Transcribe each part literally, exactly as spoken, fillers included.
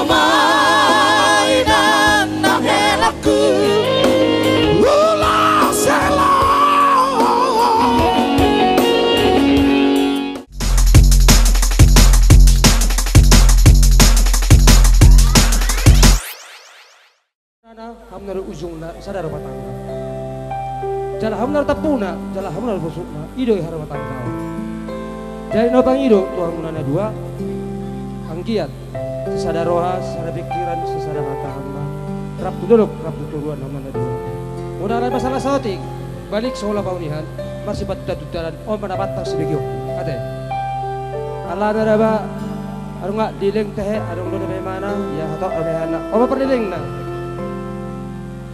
Mainan na helangku, ulos hela. Nana, hamu na do ujungna, sada rumah tangga. Jala hamu na do tampuna, jala hamu na do pusukna, i do i harumah tangga. Jadi na pangido tu hamuna na dua, anggiat sisada roha, sisada pikiran, sisada hata hamuna. Rap tu dolok, rap tu toruan hamuna na dua. Molo alai masalah saotik, balik songon na pauli nian, marsipata tu dalan, on ma na pantang sibegionku. Ate. Alana daba, adong nga dileng tehe, adong do na memana, ya hatop na mehana. On ma parlelengna.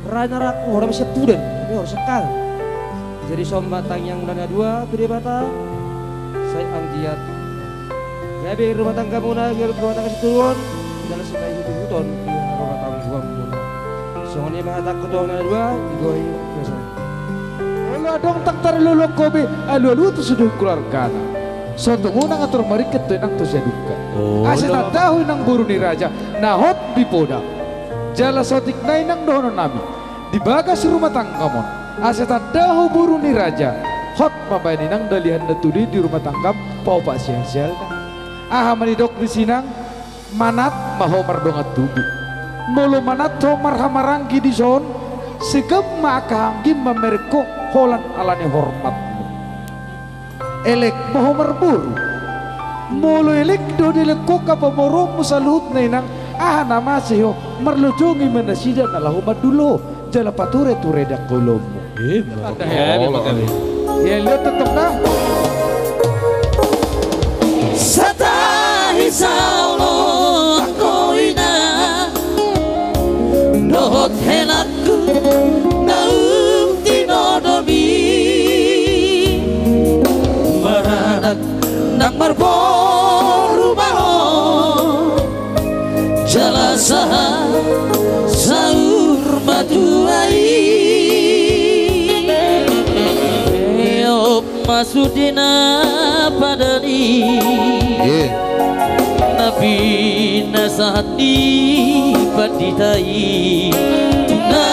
Rana raku, hora masiap pudan, tapi hora sekal. Jadi songon ma tangiang muna na dua, tu Debata, sai anggiat. Gabe rumah tangga muna, gabe rumah tangga situruon, dalan sitai hutu huton, di rumah tangga muna. Songon i ma hatangku tu hamuna na dua, di goi, biasa. Olo adong tang tarlolo kobe, alu-alu tu sude keluargana. Songon tu unang atur maringkot tu inang tu siadungka. Oh, asa tanda ho inang boru ni raja, na hot di podang. Jala saotik nai nang dohonon nami. Di bagas rumah tanggamon, asa tanda ho boru ni raja, hot mambaen inang dalihan na tude di rumah tanggam paopat sialsialna. Aha ma nidok ni sinang, manat ma ho mardongan tubu. Molo manat ho marhahamaranggi dison, segap ma angka hahaanggim mamereng ho holan ala ni hormatmu. Elek ma ho marboru. Molo elek do dielek ho angka pamoruonmu saluhutna inang, aha na mase ho, marlojongi ma nasida na laho mandul ho, jala pature-ture angka ulaonmu. Ia lihat tetap dah. Satahi saoloan ho inang, dohot helang naung tinodomi, maranak nang marboru ma ho, jala sahat saur matua i. Eop ma sude na padan i. Iya. Na pinasahat ni pandita i, na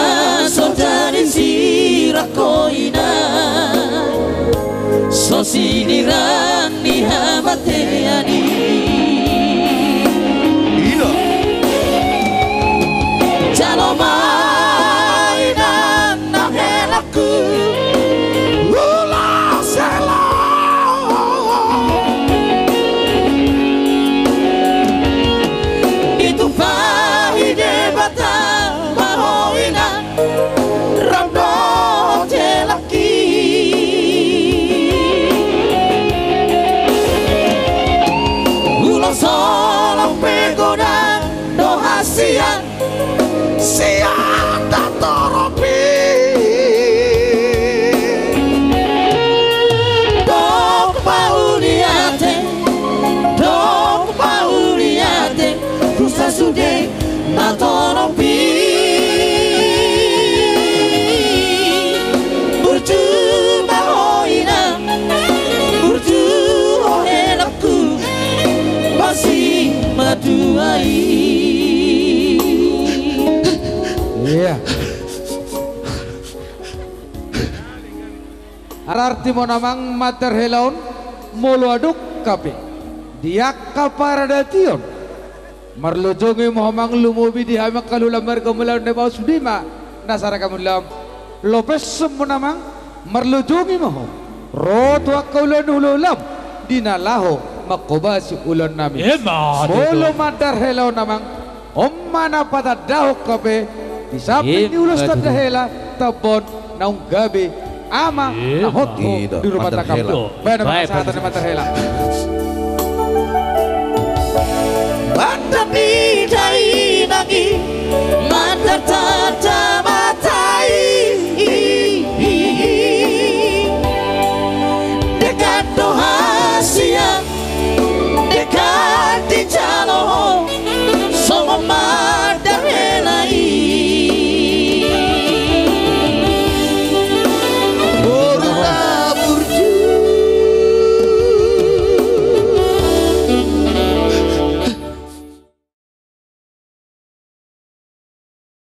so jadi sirang ho inang, so sinirang ni hamatean i. Ina. Jalo ma inang na hela. Ulos hela. Ditumpahi Debata ma ho inang, ram dohot helangki. Ulos holong pe godang do hasian, sian datorop i. Dok mauliate, dok mauliate, tu sasude na torop i. Burju ma ho inang, burju ho helang. Pasi matua i. Iya. Ararti ma on amang mandar hela on, molo adong hape di angka paradation, marlojongi ma ho amang lumobi di hami angka ulaon marga mulaon na baos sude ma na saraga mulaon. Lopes ma on amang, marlojongi ma ho ro tu angka ulaon hulahulam di na laho manghobasi ulaon nami. Ima tutu. Molo mandar hela on amang, on ma na patandahon hape di samping ni ulos tanda hela, tamba on naung gabe ama na hot ho di rumah tangga. Baen amang sahatan ni mandar hela.